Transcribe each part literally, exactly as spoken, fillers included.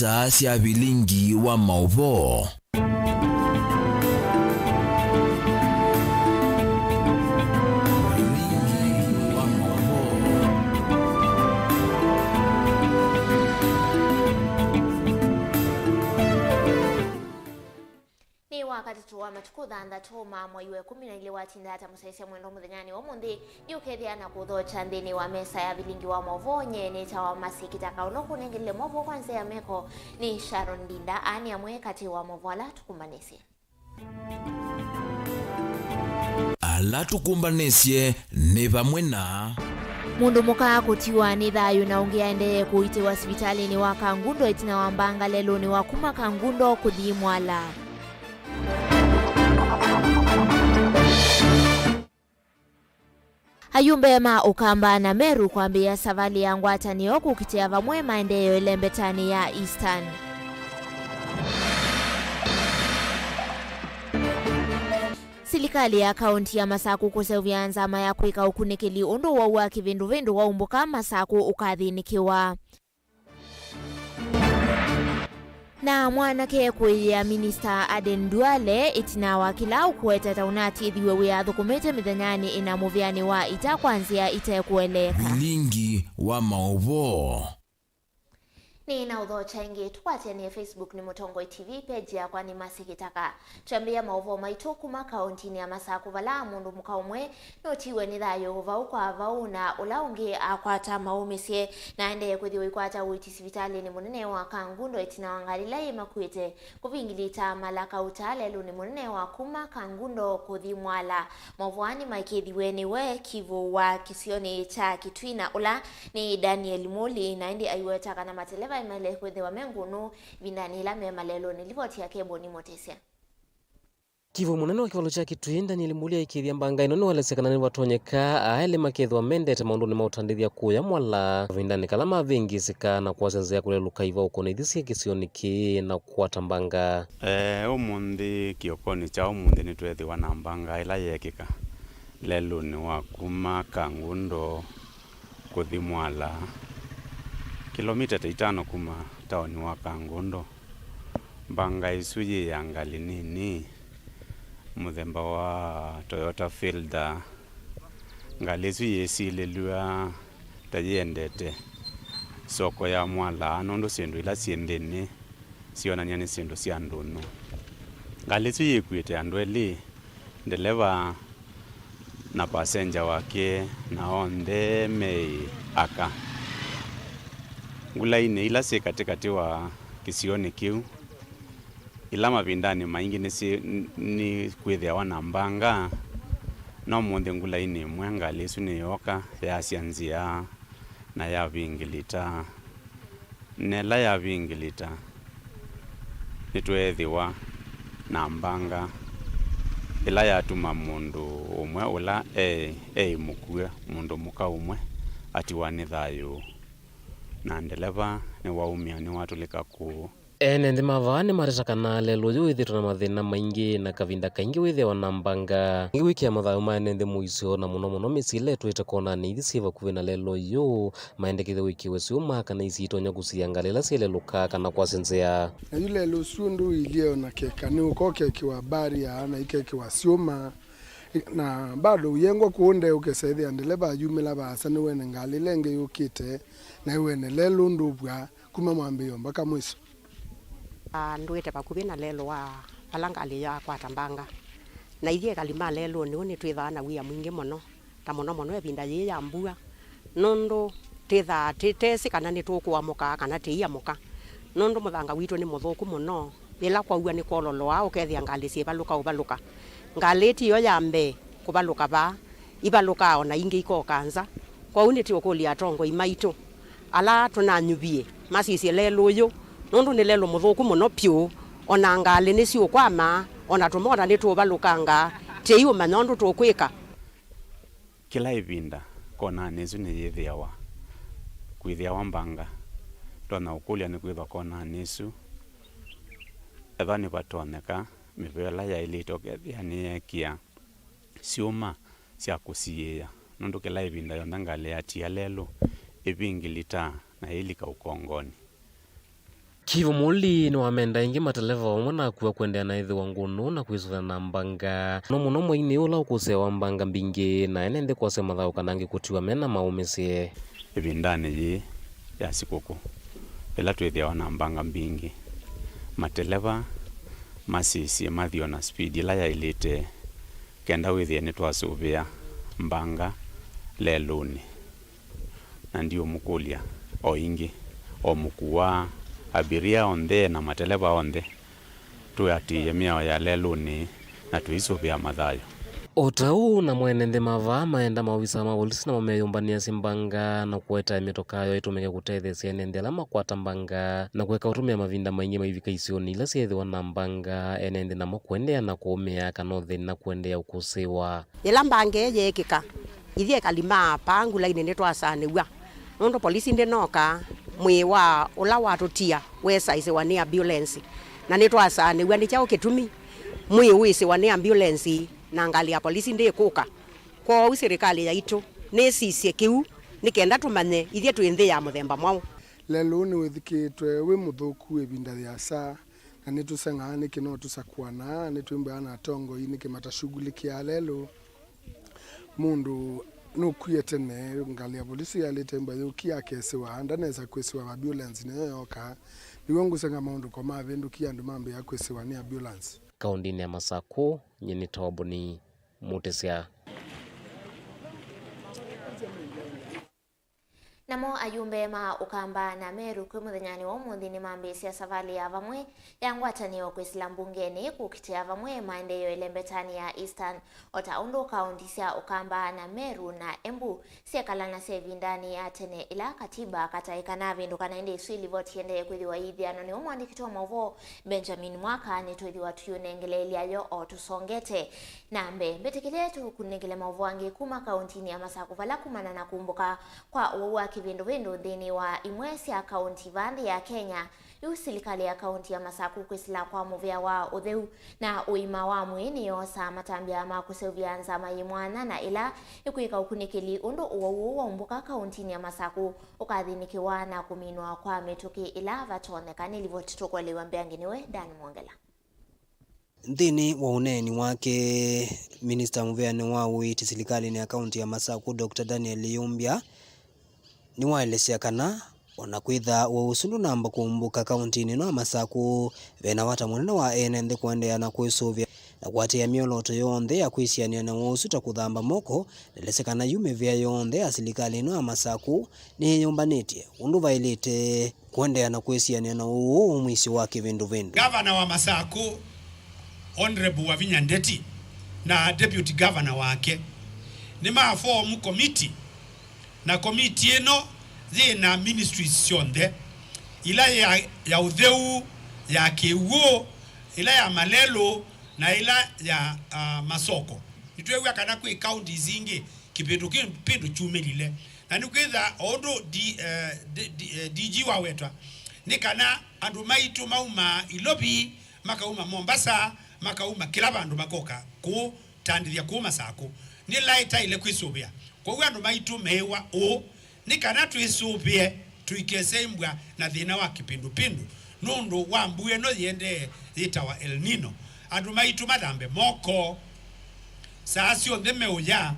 Saa sya vilingi wa maũvoo. Vilingi wa maũvoo. Nĩ wakatatũ wa matukũ thanthatũ ma mwei wa ĩkũmi na ilĩ watinda ata mũsyaĩĩsya mwendwa mũthenyanĩ wa ũmũnthĩ, nĩũkethĩa na kũthokya nthĩnĩ wa mesa ya vilingi wa maũvoo. Nyie nĩtawa Mercy Kĩtaka. Ũla ũkũnengelile maũvoo kwa nzĩa ya meko nĩ Sharon Ndinda. Aa nĩ amwe katĩ wa maũvoo ala tũkũmbanĩsye. Ala tũkũmbanĩsye nĩ vamwe na. Mũndũ mũka kũtiwa nĩ thayũ na ũngĩ aendee kũitĩwa sivitalĩnĩ wa Kangundo ĩtina wa mbanga lelũnĩ wa kuma Kangundo kũthi Mwala. Ayumbe ma Ũkamba na Meru kwambĩĩa savalĩ ya ngwatanĩo kũkitĩa vamwe maendeeo ĩlembetanĩ ya Eastern. Silikalĩ ya kaunti ya Masaku kũseũvya nzama ya kwĩka ũkunĩkĩli ũndũ wau wa kĩvĩndũvĩndũ waumbũka, Masaku ũkathĩnĩkĩwa. Na mwanake kũĩĩa Minista Aden Duale ĩtina wa kĩla ũkũweta ta ũnatĩthiw'e wĩa athũkũmĩte mĩthenyanĩ ĩna mũvĩanĩ wa ita kwa nzĩa ite kũeleeka. Vilingi wa maũvoo. Nĩ na ũthokya ĩngĩ, tũkwatĩanĩe Facebook nĩ Mũtongoi T V, page yakwa nĩ Mercy Kĩtaka. Twambĩĩa maũvoo maitũ kuma kaũntinĩ ya Masaku, vala mũndũ mũka ũmwe nũtiwe nĩ thayũ vau kwa vau, na ũla ũngĩ akwata maũmĩsye, na aendee kwĩthĩwa aikwata ũiiti sivitalĩnĩ mũnene wa Kangundo ĩtina wa ngalĩ ĩla yĩmakuĩte kũvingilita mala kauta lelũnĩ mũnene wa kuma Kangundo kũthi Mwala. Maũvoo aa nĩmaĩkĩĩthiw'e nĩwe kivũ wa kĩsionĩ kya Kitui, na ũla nĩ Daniel Muli, na ĩndĩ aiweta kana mateleva nĩmaĩle kwĩthĩwa me ngũnũ ĩvindanĩ yĩla me malelũnĩ. Livoti yake Boni Motesya. Kivũ mũnene wa kĩvalo kya Kitui, Daniel Muli, aikĩĩthya mbanga ĩno nĩwaelesya kana nĩvatonyeka aa elĩ makethĩwa mendete maũndũnĩ ma ũtandĩthya kũya Mwala, kavindanĩ kala mavĩngĩĩsĩka na kwasya nzĩa ya kũlelũka ivaũkũnĩ ithi syĩ kĩsionĩ kĩĩ na kũkwata mbanga. Ee, ũmũnthĩ, kĩokonĩ kya ũmũnthĩ, nĩtweethĩwa na mbanga ĩla yeekĩka lelũnĩ wa kuma Kangundo kũthi Mwala, kĩlomita ta itano kuma taoni wa Kangundo. Mbanga ĩsu yĩ ya ngalĩ nini mũthemba wa Toyota Fielder. Ngalĩ ĩsu yĩsilĩlw'a ta yĩendete soko ya Mwala, nũndũ syĩndũ ila syĩ nthĩnĩ syonany'a nĩ syĩndũ sya ndũnyũ. Ngalĩ ĩsu yĩkuĩte andũ elĩ, ndeleva na passenger wake, na onthe meĩ aka. Ngulainĩ ila syĩ katĩkatĩ wa kĩsionĩ kĩu, ila mavindanĩ maingĩ nĩsyĩ-, nĩkwĩthĩawa na mbanga, no ũmũnthĩ ngulainĩ ĩmwe ngalĩ ĩsu nĩyooka, yasya nzĩa, na yavingilita. Na ĩla yavingilita, nĩtweethĩwa na mbanga ĩla yatuma mũndũ ũmwe ũla eĩ, eĩ mũkue, mũndũ mũka ũmwe atiwa nĩ thayũ, na ndeleva nĩwaumya, nĩwatũlĩka kũũ. Ene nthĩ ma vaa nĩmateta kana lelũ ũyũ wĩthĩtwe na mathĩna maingĩ, na kavinda kaingĩ wĩthĩawa na mbanga. Ĩngĩ wĩkĩa mathayũ ma ene nthĩ mũisyo, na mũno mũno mĩsyĩ ĩla ĩtũĩte konanĩ ithi syĩ vakuvĩ na lelũ ũyũ, maendekethya wĩkĩwe syũma kana isiitonya kũsiĩa ngalĩ ila syĩlelũkaa kana kwasya nzĩa. Na yu lelũ ũsu ũndũ ũilyĩ o na keka, nĩũka ũkekĩwa barrier na ikekĩwa syũma, na bado ũyengwa kũũ nde ũkesa ĩthĩa ndeleva ayumĩla vaasa nĩwene ngalĩ ĩla ĩngĩ yũkĩte, na ĩwene lelũ ndũvw'a kuma mwambĩĩo mbaka mwĩso. Ah, ndũĩte vakuvĩ na lelũ wa vala ngalĩ yakwata mbanga. Na ithyĩ ekali ma lelũnĩ ũũ nĩtwĩthaa na wia mwingĩ mũno, ta mũno mũno ĩvinda yĩĩ ya mbua, nũndũ twĩthaa tĩtesĩ kana nĩtũkũamũka kana tĩiamũka, nũndũ mũthanga witũ nĩ mũthũku mũno. Yĩla kwaua nĩkwololoaa, ũkethĩa ngalĩ syĩvalũka ũvalũka. Ngalĩ ĩtiyo ya mbee kũvalũka vaa, ivalũkaa o na ingĩ ikoka nza. Kwoou nĩtũũkũlya atongoi maitũ ala tũnanyuvie masisye lelũ ũyũ, nũndũ nĩ lelũ mũthũku mũno vyũ, o na ngalĩ nĩsiũkwama, o na tũmota nĩtũũvalũkangaa, tĩiũmanya ũndũ tũkwĩka. Kĩla ĩvinda, konanĩ ĩsu nĩyĩthĩawa, kwĩthĩawa mbanga. Tonya ũkũlya nĩkwĩthwa konanĩ ĩsu, ethwa nĩvatonyeka, mĩvea ĩla yaĩlĩte ũkethĩa nĩyeekĩa syũma sya kũsiĩĩa, nũndũ kĩla ĩvinda yonthe ngalĩ yatia lelũ, ĩvingilitaa na ĩilika ũkongonĩ. Kivu Muli nĩwamenda ĩngĩ mateleva vamwe na akua kũendeea na ĩthĩwa ngũnũ na kwĩsũvĩa na mbanga, no mũno mweinĩ ũla ũkũsĩawa mbanga mbingĩ, na ene nthĩ kwasya mathaũ kana angĩ kũtiwa mena maũmĩsye. Ĩvindanĩ yĩĩ ya sikũkũ, ĩla twĩthĩawa na mbanga mbingĩ, mateleva masisye mathi o na speed ĩla yaĩlĩte, kenda wĩthĩe nĩtwasũvĩa mbanga lelũnĩ. Na ndiũmũkũlya o ĩngĩ, o mũkuaa abiria onthe na mateleva onthe, tũatĩĩe mĩao ya lelũnĩ na tũisũvĩa mathayũ. O ta ũu namo ene nthĩ ma vaa maenda maovisa ma volisi namo meyũmbanĩasye mbanga na kũetae mĩtokaa yoo ĩtũmĩke kũtetheesya ene nthĩ ala makwata mbanga na kũeka ũtũmĩa mavinda maingĩ maivika isionĩ ila syĩthĩwa na mbanga, ene nthĩ namo kũendeea na kũũmĩa kana ũthĩni na kũendeea ũkũsĩĩwa. Yĩla mbanga ĩĩ yeekĩka, ithyĩ ekali ma paa Ngulainĩ nĩtwasaanĩw'a, nũndũ polisi ndĩnooka, mwĩĩ wa ũla watũtia weesa ĩsĩwa nĩ ambulensi, na nĩtwasaanĩw'a nĩ kyaũ kĩtumi mwĩĩ wĩsĩwa nĩ ambulensi na ngalĩ ya polisi ndĩkũka. Kwoou silikalĩ yaitũ nĩsisye kĩu nĩ kenda tũmanye ithyĩ twĩ nthĩ ya mũthemba mwaũ. Lelũ nĩwĩthukĩĩtwe wĩ mũthũku ĩvinda yĩasa, na nĩtũseng'aa nĩkĩ no tũsakuanaa, nĩtwĩmbũaa na atongoi nĩkĩ matashughulikia lelũ. Mũndũ nũkwie tene, ngalĩ ya volisi yaĩlĩte ĩmbwa yũkie akesĩwa, ndanesa kwĩsĩwa ambulance nĩyo yoka. Nĩw'o ngũseng'a maũndũ ko mavĩndũkie andũ mambĩĩa kwĩsĩwa nĩ ambulance. Kaũndĩnĩ ya Masakũ, nyie nĩ Toboni Mutisya. Namo ayumbe ma Ũkamba na Meru kwĩ mũthenyanĩ wa ũmũnthĩ nĩmambĩĩsya savalĩ ya vamwe ya ngwatanĩo kwĩsĩla mbungenĩ kũkitĩa vamwe maendeeo ĩlembetanĩ ya Eastern, o ta ũndũ kaũnti sya Ũkamba na Meru na Embu syekalanasya ĩvindanĩ ya tene ĩla katiba kataĩ kana avĩndũka. Na ĩndĩ ĩsu ĩlivoti ĩendee kwĩthĩwa ĩithiano nĩwe mũandĩki wa maũvoo Benjamin Mwaka, nĩtwĩthĩwa tũyĩũnengeleelya yo o tũsongete na mbee. Mbĩtĩkĩlya tũkũnengele maũvoo angĩ kuma kaũntinĩ ya Masakũ, vala kumana na kumbũka kwa ũwau wa kĩvĩndũvĩndũ nthĩnĩ wa imwe sya kaũnti vaa nthĩ ya Kenya, yu silikalĩ ya kaũnti ya Masakũ kwĩsĩla kwa mũvĩa wa ũtheu na ũima wa mwĩĩ nĩyoosaa matambya ma kũseũvya nzama yĩ mwanya na ĩla ĩkwĩka ũkunĩkĩli ũndũ ũwau ũũ waumbũka kaũntinĩ ya Masakũ ũkathĩnĩkĩwa na kũminwa kwa mĩtũkĩ ĩla vatonyeka. Nĩ livoti tũkũelewa mbeange nĩwe Dan Mwongela. Nthĩnĩ wa ũneeni wake, minista mũvĩanĩ wa ũiiti silikalĩnĩ ya kaũnti ya Masakũ, Doctor Daniel Iyumbya, nĩwaelesya kana o na kwĩtha ũwau ũsu ndũnamba kũmbũka kaũntinĩ ĩno ya Masakũ, ve na vata mũnene wa ene nthĩ kũendeea na kwĩsũvĩa na kũatĩĩa myolooto yonthe ya kwĩsianĩa na ũwau ũsu ta kũthamba moko. Nelesya kana yu mĩvĩa yonthe ya silikalĩ ĩno ya Masakũ nĩyĩyũmbanĩtye ũndũ vaĩlĩte kũendeea na kwĩsianĩa na ũwau ũũ mwĩsyo wa kĩvĩndũvĩndũ. Gavana wa Masakũ, Honorable Wavinya Ndeti, na deputy governor wake nĩmafomu komiti, na komiti ĩno yĩ na ministries syonthe, ila ya, ya ũtheu, ya kĩw'ũ, ĩla ya malelũ, na ĩla ya, ah, masoko. Nĩtweew'a kana kwĩ counties ingĩ kĩvĩndũvĩndũ kyumĩlile, na nĩkwĩtha o ũndũ D-, eh, D-, D-, eh, D G wawetwa, nĩ kana andũ maitũ maumaa Ilovi, makauma Mombasa, makauma kĩla vandũ makoka kũtandĩthya kũu Masakũ. Nĩ laĩ taĩle kwĩsũvĩa. Kwoou andũ maitũ meĩwa ũũ, nĩ kana twĩsũvĩe tũikesembwa na thĩna wa kĩpindupindu nũndũ wa mbua ĩno yĩendee yĩtawa El Nino. Andũ maitũ mathambe moko saa syonthe meũya.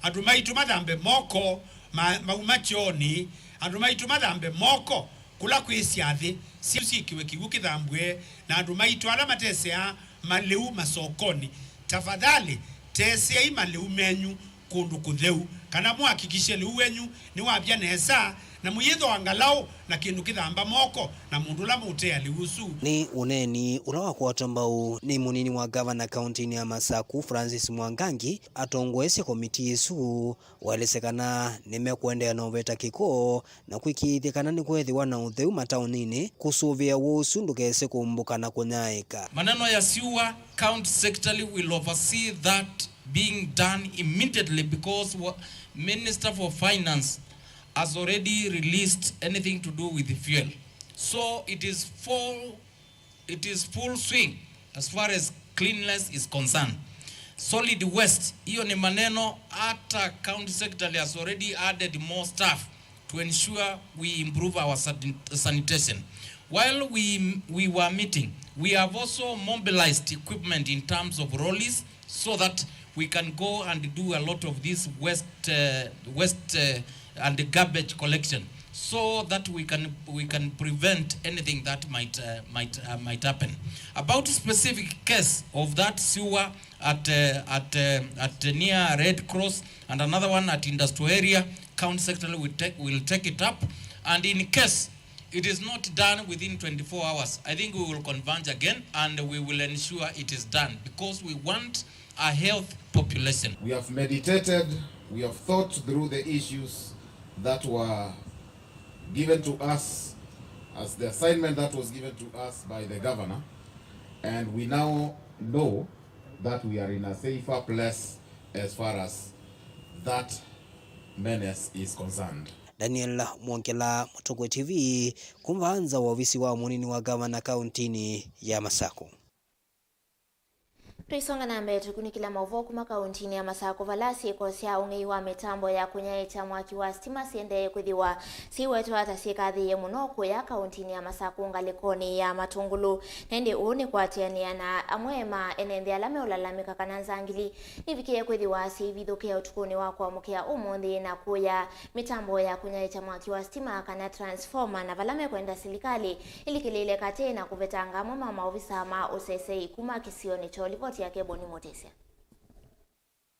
Andũ maitũ mathambe moko ma-, mauma kyoonĩ. Andũ maitũ mathambe moko kũla kwĩ syathĩ syeũ syĩkĩwe kĩw'ũ kĩthambwe, na andũ maitũ ala mateseaa malĩu masokonĩ, tafadhali teseai malĩu menyu kũndũ kũtheu, kana mũhakikishe lĩu wenyu nĩwavya nesa, na mũyĩthooa ngalaũ na kĩndũ kĩthamba moko na mũndũ ũla mũũtea lĩu ũsu. Nĩ ũneeni ũla wakwatwa mbau nĩ mũnini wa ngavana kaũntinĩ ya Masakũ, Francis Mwangangi, atongoesye komiti ĩsu, waelesya kana nĩmekũendeea na ũveta kĩko na kũĩkĩĩthya kana nĩkweethĩwa na ũtheu mataoninĩ kũsũvĩa ũwau ũsu ndũkese kũmbũka na kũnyaĩĩka. Maneno ya sewer, county secretary will oversee that being done immediately because wa-, Minister for Finance has already released anything to do with the fuel. So it is full It is full swing as far as cleanliness is concerned. Solid waste, hiyo ni maneno, hata county secretary has already added more staff to ensure we improve our sani-, sanitation. While we, we were meeting, we have also mobilized equipment in terms of lorries so that we can go and do a lot of this waste, uh, waste, uh, and garbage collection, so that we can, we can prevent anything that might, uh, might, uh, might happen. About specific case of that sewer at, uh, at, uh, at near Red Cross and another one at industrial area, county secretary will take, will take it up, and in case it is not done within twenty-four hours, I think we will converge again and we will ensure it is done because we want a health population. We have meditated, we have thought through the issues that were given to us as the assignment that was given to us by the governor, and we now know that we are in a safer place as far as that menace is concerned. Daniel Mwongela, Mũtũkwĩ T V, kuma nza wa ovisi wa mũnini wa gavana kauntinĩ ya Masakũ. Tũisonga na mbee, tũkunĩkĩla maũvoo kuma kauntinĩ ya Masakũ, vala syĩko sya ũng'ei wa mĩtambo ya kũnyaĩĩkya mwaki wa sitima siendee kwĩthĩwa siwetwa ta syĩkathĩĩe mũno kũya kauntinĩ ya Masakũ ngalĩkonĩ ya Matũngũlũ. Na ĩndĩ ũũ nĩ kũatĩanĩa na amwe ma ene nthĩ ala meũlalamĩka kana nzangili nivikĩe kwĩthĩwa syaivithũkĩa ũtukũnĩ wa kũamũkĩa ũmũnthĩ na kũya mĩtambo ya kũnyaĩĩkya mwaki wa sitima kana transformer, na vala mekwenda silikalĩ ĩlikĩlĩĩle katĩ na kũvetanga amwe ma maovisa ma ũsesei kuma kĩsionĩ kyoo. Livoti yake Boni Mũtĩsya.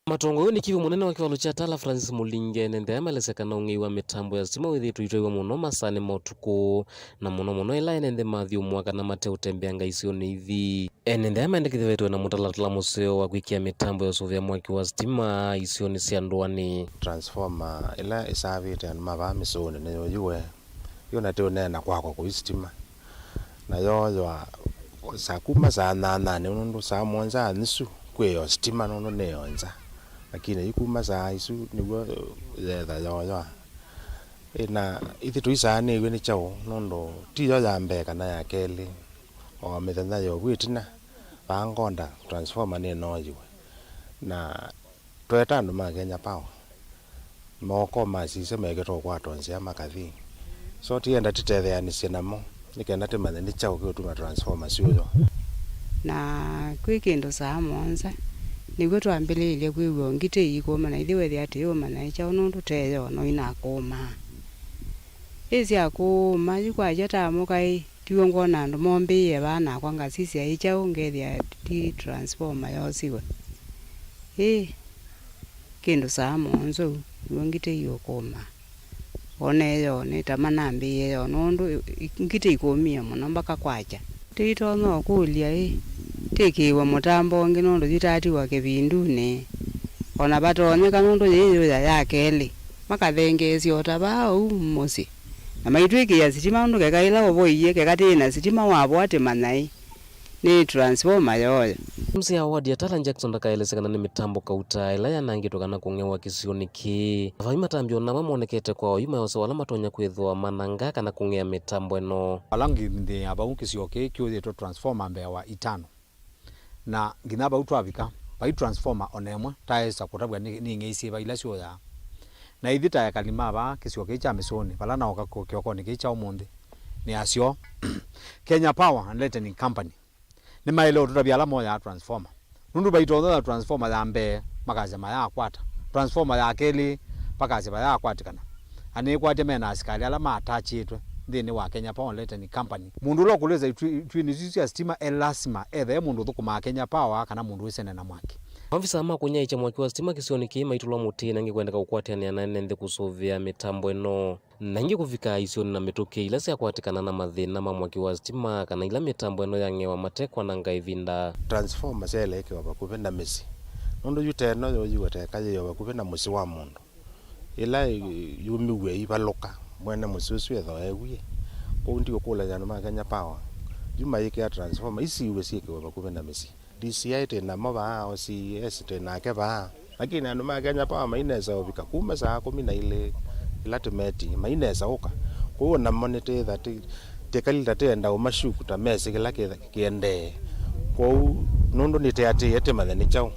Matongoi nĩ kivu mũnene wa kĩvalo kya Tala Francis Mulingi, ene nthĩ aya maelesya kana ũng'ei wa mĩtambo ya sitima wĩthĩĩtwe ũitwaiwa mũno masaanĩ ma ũtukũ, na mũno mũno ĩla ene nthĩ mathyũmũa kana mateũtembeanga isionĩ ithi. Ene nthĩ aya maendekethĩwetwe na mũtalatala mũseo wa kwĩkĩa mĩtambo ya ũsũvĩa mwaki wa sitima isionĩ sya ndũanĩ. Transformer ĩla ĩsavĩte andũ ma vaa mĩsũnĩ nĩyũyiwe, yo na tĩũneena kwakwa kũi sitima. Na yooywa saa kuma saa nyanyanĩ, nũndũ saa mũonza nyisu kwĩ o sitima, nũndũ nĩ o nza. Lakini yu kuma saa isu nĩw'o yetha yooywa. Ĩ, na ithi tũisaanĩw'e nĩ kyaũ? Nũndũ ti yo ya mbee kana ya kelĩ. O mĩthenya yovu ĩtina, vaa ngonda transformer nĩnooyiwe. Na tweeta andũ ma Kenya Power, moko masisya mekĩte ũkwatwa nzĩa makathi. So tienda tĩtetheanĩsye namo, nĩ kenda tĩmanye nĩ kyaũ kĩũtuma transformer syũywa. Na kwĩ kĩndũ saa mũonza, nĩw'o twambĩlĩĩlye kwĩw'a ngitĩ iikũũma, na ithyĩ wethĩa tũyũmanya nĩ kyaũ, nũndũ te yo no inakũũmaa. Ĩ sya kũũma, yu kwakya ta mũkaĩ, tiw'o ngwona andũ mombĩĩe vaa, nakwa ngasisya ĩ kyaũ, ngethĩa ti transformer yosiwe. Ĩ, kĩndũ saa mũonza ũu, nĩw'o ngitĩ iũkũũmaa. Wone yo, nĩ ta manambĩĩe yo, nũndũ i-, i-, ngitĩ ikũmie mũno mbaka kwakya. Tĩitonya ũkũlya ĩ, tĩkĩĩwe mũtambo ũngĩ nũndũ yĩtatiwa kĩvindunĩ. O na vatonyeka nũndũ yĩĩ yũya ya kelĩ, makathengeesya o ta vaa ũu mũsyĩ. Na maitwĩkĩĩa sitima ũndũ keka ĩla ũvoie, keka tĩĩ na sitima wavoa tĩmanya ĩ. Nĩ transformer yooya. M C A wa ward ya Tala Jackson ndakaelesya kana nĩ mĩtambo kauta ĩla yanangĩtwe kana kũng'ewa kĩsionĩ kĩĩ. Avai matambya o na amwe monekete kwa oyu mayosewa ala matonya kwĩthĩwa mananga kana kũng'ea mĩtambo ĩno. Ala ngĩthĩĩa vau kĩsio kĩĩ kĩũyĩtwe transformer mbee wa itano. Na nginya vau twavika, vai transformer o na ĩmwe taesa kũtavw'a nĩ, nĩ ing'ei syĩva ila syũyaa. Na ithyĩ ta ekali ma vaa kĩsio kĩĩ kya Mĩsũnĩ, vala naoka kũ-, kĩokonĩ kĩĩ kya ũmũnthĩ, nĩ asyo, Kenya Power and Lightning Company nĩmaĩle ũtũtavya ala moyaa transformer. Nũndũ vaitonya transformer ya mbee makasya mayaakwata, transformer ya kelĩ vakasya mayaakwatĩkana. Anĩkwatya mena asikalĩ ala maatachĩtwe nthĩnĩ wa Kenya Power and Lightning Company. Mũndũ ũla ũkũlĩsa itwi-, itwinĩ isu sya sitima e lasima ethĩwe e mũndũ ũthũkũmaa Kenya Power kana mũndũ wĩsene na mwaki. Maovisa ma kũnyaĩĩkya mwaki wa sitima kĩsionĩ kĩĩ maitũlwa mũtĩ na ĩngĩ kwendeka kũkwatĩanĩa na ene nthĩ kũsũvĩa mĩtambo ĩno. Na ĩngĩ kũvika isionĩ na mĩtũkĩ ila syakwatĩkana na mathĩna ma mwaki wa sitima kana ila mĩtambo ĩno yang'ewa matekwananga ĩvinda. Transformer syaĩle ĩkĩwa vakuvĩ na mĩsyĩ, nũndũ yu ta ĩno yoyiwe ta ĩka yĩo vakuvĩ na mũsyĩ wa mũndũ. Ĩla ĩ-, yumiw'e ĩivalũka, mwene mũsyĩ ũsu ethĩwa ewie. Kwoou ndiũkũlany'a andũ ma Kenya Power, yu mayĩkĩa transformer isiw'e syĩkĩwe vakuvĩ na mĩsyĩ. D C I twĩ namo vaa, O C S twĩ nake vaa. Lakini andũ ma Kenya Power mainesa ũvika kuma saa kũmi na ilĩ ĩla tũmeti, mainesa ũka. Kwoou namo nĩtwĩtha tĩ-, tĩkalile ta twĩenda ũmashuku ta mesĩ kĩla kĩ-, kĩendee. Kwoou nũndũ nĩtĩatĩĩe tĩmanye nĩ kyaũ,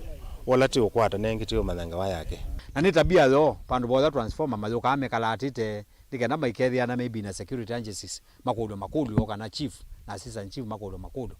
wola tĩũkwata nengĩ tĩũmanya ngewa yake. Na nĩ tabia yoo, vandũ voya transformer mayũkaa mĩkalaatĩte nĩ kenda maikethĩana maybe na security agencies, makũlw'a makũlyo, kana chief na assistant chief makũlw'a makũlyo.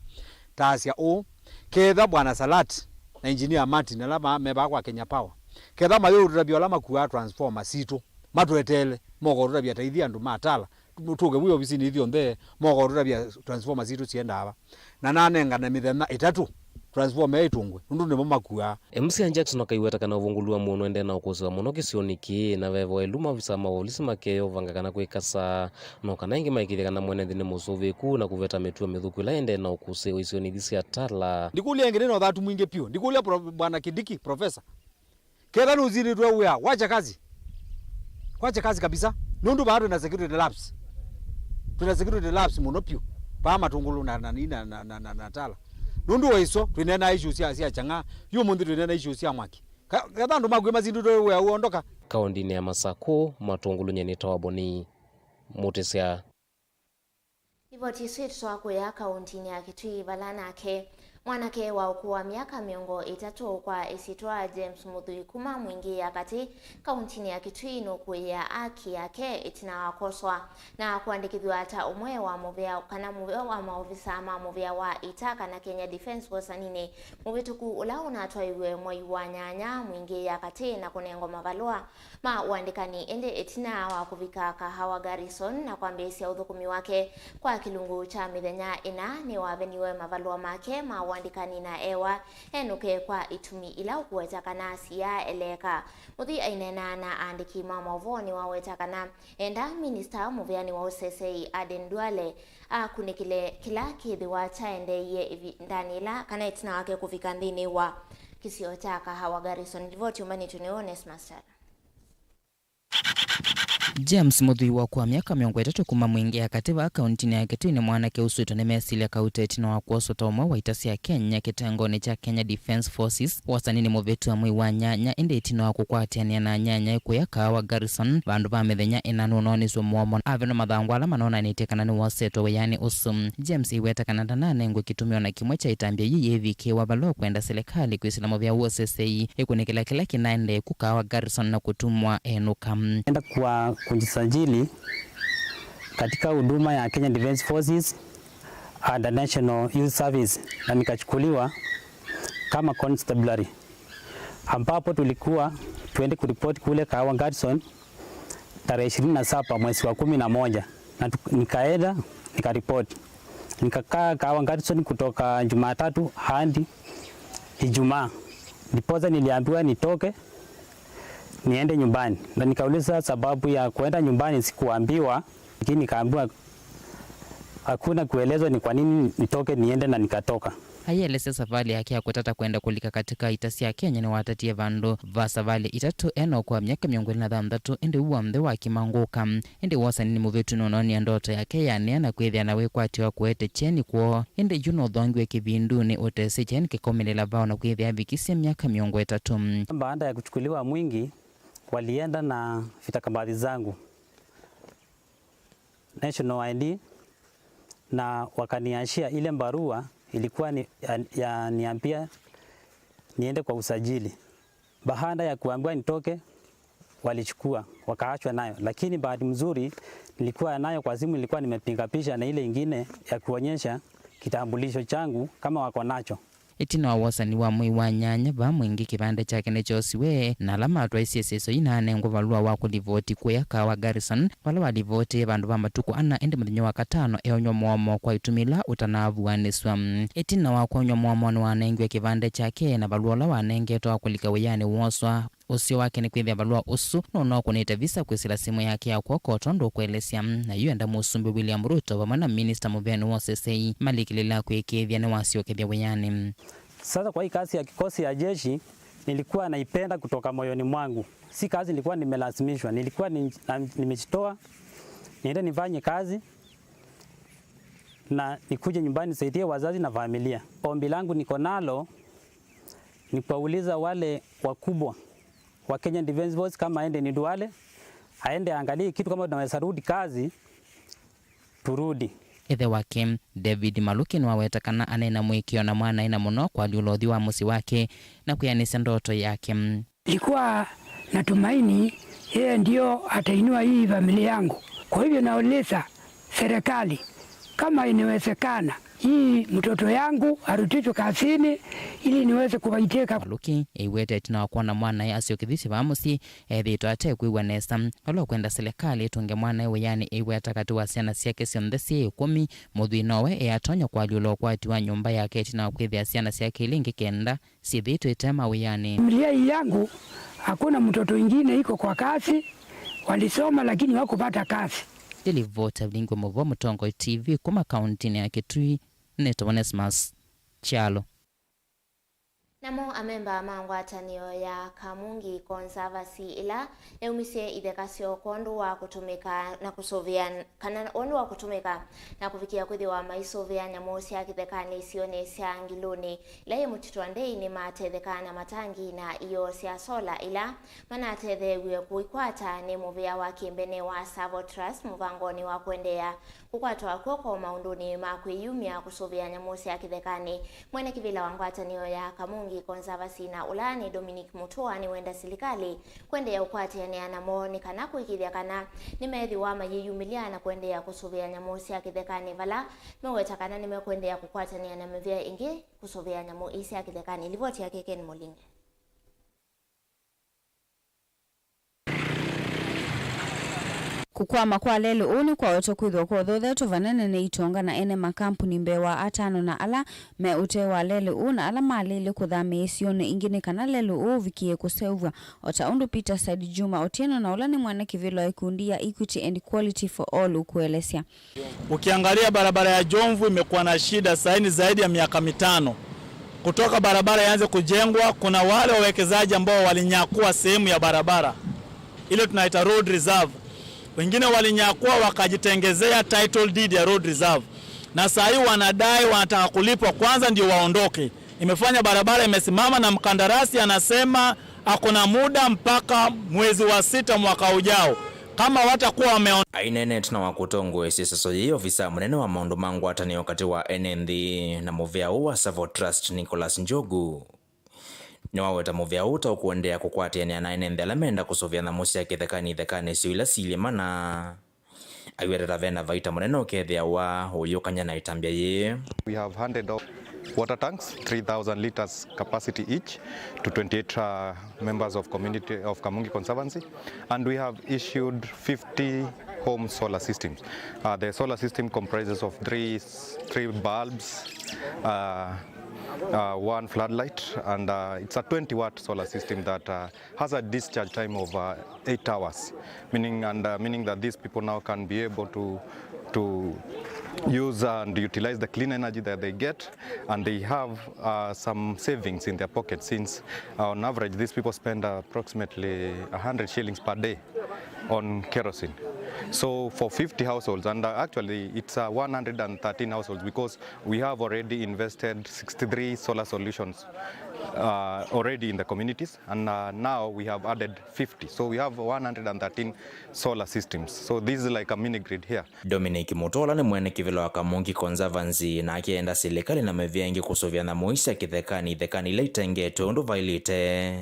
Taasya ũũ, ketha Bwana Salat na Engineer Martin ala ma-, me vaa kwa Kenya Power, ketha mayũtũtavya ũla makuaa transformer sitũ, matweteele, moka ũtũtavya ta ithyĩ andũ ma Tala, tũke vu ovisinĩ ithyonthe, moka ũtũtavya transformer sitũ siendaa va. Na nanengane mĩthenya ĩtatũ, transformer ĩtũngwe, nũndũ nĩmo makuaa. M C A Jackson akaiweta kana ũvũngũlu wa mũono ũendee na ũkũsĩwa mũno kĩsionĩ kĩĩ, na veva ĩlu maovisaa ma volisi makeyovanga kana kwĩkasa, no kana ĩngĩ maĩkĩĩthya kana mwene nthĩ nĩ mũsũvĩĩku na kũveta mĩtuo mĩthũku ĩla ĩendee na ũkũsĩwa isionĩ ithi sya Tala. Ndikũlya ĩngĩ, nĩna ũthatu mwingĩ piũ. Ndikũlya pro-, Bwana Kidiki, professor. Ketha nũsindĩtwe wĩa, wacha kazi. Wacha kazi kabisa. Nũndũ vaa twĩna security lapse. Twĩna security lapse mũno piũ. Vaa Matũngũlũ na, na, na, na, na, na, na Tala. Nũndũ wa iso, twĩneena issue sya, sya Chang'aa. Yu ũmũnthĩ twĩneena issue sya mwaki. Ka-, ketha andũ makwĩ masindĩtwe wĩa ũondoka. Kaũndĩnĩ ya Masakũ, Matũngũlũ nyie nĩtawa Boni Mũtĩsya. Livoti ĩsu ĩtũtwaa kũya kaũntĩnĩ ya Kitui, vala nake mwanake wa ũkũũ wa myaka mĩongo ĩtatũ kwa ĩsyĩtwa James Mũthui kuma Mwingĩ ya Katĩ, kaũntĩnĩ ya Kitui nũkũĩĩa aki yake ĩtina wa kwoswa na kũandĩkĩthw'a ta ũmwe wa mũvĩa kana mũvĩa wa maovisaa ma mũvĩa wa ita kana Kenya Defence wosaninĩ mũvĩtũku ũla ũnatwaiwe mwai wa nyanya Mwingĩ ya Katĩ na kũnengwa mavalũa ma ũandĩkani, ĩndĩ ĩtina wa kũvika Kahawa Garrison na kwambĩĩsya ũthũkũmi wake kwa kĩlungu kya mĩthenya ĩna, nĩwaveniwe mavalũa make ma ũandĩkani na ewa enũke kwa itumi ila ũkũweta kana siyaaeleeka. Mũthui aineena na aandĩki ma maũvoo nĩwaweta kana enda minista mũvĩanĩ wa ũseseĩ Aden Duale akunĩkĩle kĩla kĩthĩwa kyaendeeie ĩvindanĩ ĩla kana ĩtina wake kũvika nthĩnĩ wa kĩsio kya Kahawa Garrison. Livoti ũmbanĩtwe nĩ Onesmus Chala. James Mũthui wa kwa myaka mĩongo ĩtatũ kuma Mwingĩ ya Katĩ vaa kaũntĩnĩ ya Kitui nĩ mwanake ũswĩtwe nĩ mesilya kauta ĩtina wa kwoswa ta ũmwe wa ita sya Kenya kĩtengonĩ kya Kenya Defence Forces wosaninĩ mũvĩtu wa mwei wa nyanya, ĩndĩ ĩtina wa kũkwatĩanĩa na anyanya ĩkũya Kahawa Garrison vandũ va mĩthenya ĩna nũnooniswe mũomo na avenwa mathangũ ala manonanĩtye kana nĩwosetwe wĩanĩ ũsu. James aiweta kana ndananengwe kĩtumi ona kĩmwe kya ĩtambya yĩĩ yĩvikĩĩwa vala ũkwenda silikalĩ kwĩsĩla mũvĩa wa ũseseĩ ĩkunĩkĩla kĩla kĩnaendee ku Kahawa Garrison na kũtumwa enũka. Enda kwa kujisajili katika huduma ya Kenya Defence Forces under National Youth Service na nikachukuliwa kama constabulary, ambapo tulikuwa tuende kuripoti kule Kahawa Garrison tarehe ishirini na saba mwezi wa kumi na moja, na tu-, nikaenda nikaripoti. Nikakaa Kahawa Garrison kutoka Jumatatu hadi Ijumaa. Ndiposa niliambiwa nitoke niende nyumbani, na nikauliza sababu ya kuenda nyumbani, sikuambiwa, lakini nikaambiwa hakuna kuelezwa ni kwa nini nitoke niende, na nikatoka. Aielesya savalĩ yake ya kũtata kwenda kũlika katika ita sya Kenya, nĩwatatie vandũ va savalĩ itatũ e na ũkũũ wa myaka mĩongo ĩlĩ na thanthatũ, ĩndĩ ũu w'onthe wakimangũka. Ĩndĩ wosaninĩ mũvĩtu nũnoonie ndoto yake yaanĩa na kwĩthĩa na wĩkwatyo wa kũete kyeni kwoo, ĩndĩ yu nũthongiwe kĩvindunĩ ũtesĩ kyeni kĩkaumĩlĩla vau na kwĩthĩa avikisye myaka mĩongo ĩtatũ. Baada ya kuchukuliwa Mwingi, walienda na vitakabadhi zangu National I D, na wakaniashia ile barua ilikuwa ni, ya, ya niambia niende kwa usajili. Baada ya kuambiwa nitoke, walichukua, wakaachwa nayo. Lakini bahati mzuri, nilikuwa nayo kwa simu, nilikuwa nimepiga picha na ile ingine ya kuonyesha kitambulisho changu kama wako nacho. Ĩtina wa wosani wa mwei wa nyanya, vaa Mwingi kĩvande kyake nĩkyosiwe, na ala matwaisye ĩseso ii naanengwa valũa wa kũlivoti kũya Kahawa Garrison, vala walivotĩe vandũ va matukũ ana, ĩndĩ mũthenya wa katano eonywa mũomo kwa ĩtumi ila ũtanaavuanĩsw'a. Ĩtina wa kwonywa mũomo, nĩwanengiwe kĩvande kyake na valũa ũla wanengetwe wa kũlika wĩanĩ woswa. Ũseo wake nĩ kwĩthĩa valũa ũsu nũnokũnĩte visa kwĩsĩla simũ yake ya kw'oko, o tondũ ũkũelesya. Na yu enda Mũsumbĩ William Ruto vamwe na minista mũvĩanĩ wa ũseseĩ malikĩlĩla kwĩkĩĩthya nĩwasyokethya wĩanĩ. Sasa kwa hii kazi ya kikosi ya jeshi, nilikuwa naipenda kutoka moyoni mwangu. Si kazi nilikuwa nimelazimishwa, nilikuwa ni-, na-, nimejitoa niende nifanye kazi na nikuje nyumbani nisaidie wazazi na familia. Ombi langu niko nalo ni kuwauliza wale wakubwa wa Kenya Defence Force kama aende ni Duale, aende aangalie kitu kama tunaweza rudi kazi, turudi. Ĩthe wake, David Maluki, nĩwaweta kana anaĩ na mũĩkĩĩo na mwanaĩ na mũno kwalyũla ũthyũ wa mũsyĩ wake na kwĩanĩsya ndoto yake. Nilikuwa na tumaini Yeye ndio atainua hii familia yangu. Kwa hivyo nauliza serikali, kama inawezekana, hii mtoto yangu arudishwe kazini ili niweze kufaidika. Maluki, ĩiweta ĩtina wa kwona mwanae asyokĩthisye vaa mũsyĩ, ethĩĩtwe ate kwĩw'a nesa. Vala ũkwenda silikalĩ ĩtũnge mwanae wĩanĩ ĩiweta katĩ wa syana syake syonthe syĩ ĩkũmi, mũthwii nowe eatonya kũalyũla ũkwati wa nyũmba yake ĩtina wa kwĩthĩa syana syake ilĩ ingĩ kenda syĩthĩĩtwe ite mawĩanĩ. Familia hii yangu, hakuna mtoto ingine iko kwa kazi, walisoma lakini hawakupata kazi. Ndilivota Vilingwe Mũvo, Mũtongoi T V, kuma kauntinĩ ya Kitui, nĩtawa Onesmus Kyalo. Namo amemba ma ngwatanĩo ya Kamungi Conservancy ĩla yaumisye itheka syoo kwondũ wa kũtũmĩka na kũsũvĩa, kana kwondũ wa kũtũmĩka na kũvikĩa kwĩthĩwa maisũvĩa nyamũ sya kĩthekanĩ isionĩ sya Ngilũnĩ ila yĩ mũtitũ wa Ndei nĩmatethekaa na matangi na ioo sya sola ila manatetheew'e kũikwata nĩ mũvĩa wa kĩmbene wa Savo Trust mũvangonĩ wa kũendeea kũkwatwa kw'oko maũndũnĩ ma kwĩyumya kũsũvĩa nyamũ sya kĩthekanĩ. Mwene kĩvĩla wa ngwatanĩo ya Kamungi Conservancy na ũla nĩ Dominic Mutua nĩwenda silikalĩ kũendeea ũkwatĩanĩa namo nĩ kana kũĩkĩĩthya kana nĩmeethĩwa mayĩyumĩlya na kũendeea kũsũvĩa nyamũ sya kĩthekanĩ vala meweta kana nĩmekũendeea kũkwatany'a na mĩvĩa ĩngĩ kũsũvĩa nyamũ ii sya kĩthekanĩ. Livoti yake Ken Mũlinge. Kũkwama kwa lelĩ ũũ nĩkwawetwe kwĩthĩwa kwothoothetwe vanene nĩ itonga na ene makampuni mbee wa atano na ala me ũtee wa lelĩ ũũ na ala malĩĩle kũthamĩa isionĩ ingĩ nĩ kana lelĩ ũũ ũvikĩe kũseũvw'a, o ta ũndũ Peter Said Juma Otieno na ũla nĩ mwene kĩvĩla wa ikundi ya Equity and Equality for All ũkũelesya. Ukiangalia barabara ya Jomvu imekuwa na shida sasa ni zaidi ya miaka mitano. Kutoka barabara ianze kujengwa, kuna wale wawekezaji ambao walinyakua sehemu ya barabara ile tunaita road reserve. Wengine walinyakua wakajitengezea title deed ya road reserve. Na saa hii wanadai wanataka kulipwa kwanza ndio waondoke. Imefanya barabara imesimama na mkandarasi anasema ako na muda mpaka mwezi wa sita mwaka ujao. Kama watakuwa wameon- Aineenete na wa kũtongoesya ĩseso yĩĩ, ovisaa mũnene wa maũndũ ma ngwatanĩo katĩ wa ene nthĩ na mũvĩa ũũ wa Savo Trust, Nicholas Njogu, nĩwaweta mũvĩa ũũ ta ũkũendeea kũkwatĩanĩa na ene nthĩ ala menda kũsũvĩa nyamũ sya kĩthekanĩ ithekanĩ syoo ila siilye mana. Aiweta ta vena vaita mũnene ũkethĩawa ũyũkany'a na ĩtambya yĩĩ. We have handed off water tanks, three thousand liters capacity each, to twenty-eight, uh, members of community of Kamungi Conservancy, and we have issued fifty home solar systems. Uh, the solar system comprises of three, three bulbs, uh, uh, one floodlight, and, uh, it's a twenty watt solar system that, uh, has a discharge time of, uh, eight hours, meaning, and, uh, meaning that these people now can be able to, to use and utilize the clean energy that they get, and they have, uh, some savings in their pocket, since, uh, on average these people spend approximately a hundred shillings per day on kerosene. So for fifty households, and, uh, actually it's, uh, one hundred and thirteen households, because we have already invested sixty-three solar solutions, uh, already in the communities, and, uh, now we have added fifty. So we have one hundred and thirteen solar systems. So this is like a mini grid here. Dominic Mutola nĩ mwene kĩvĩla wa Kamungi Conservancy, na akĩenda silikalĩ na mĩvĩa ĩngĩ kũsũvĩa nyamũ ii sya kĩthekanĩ ithekanĩ ila itengetwe ũndũ vaĩlĩte,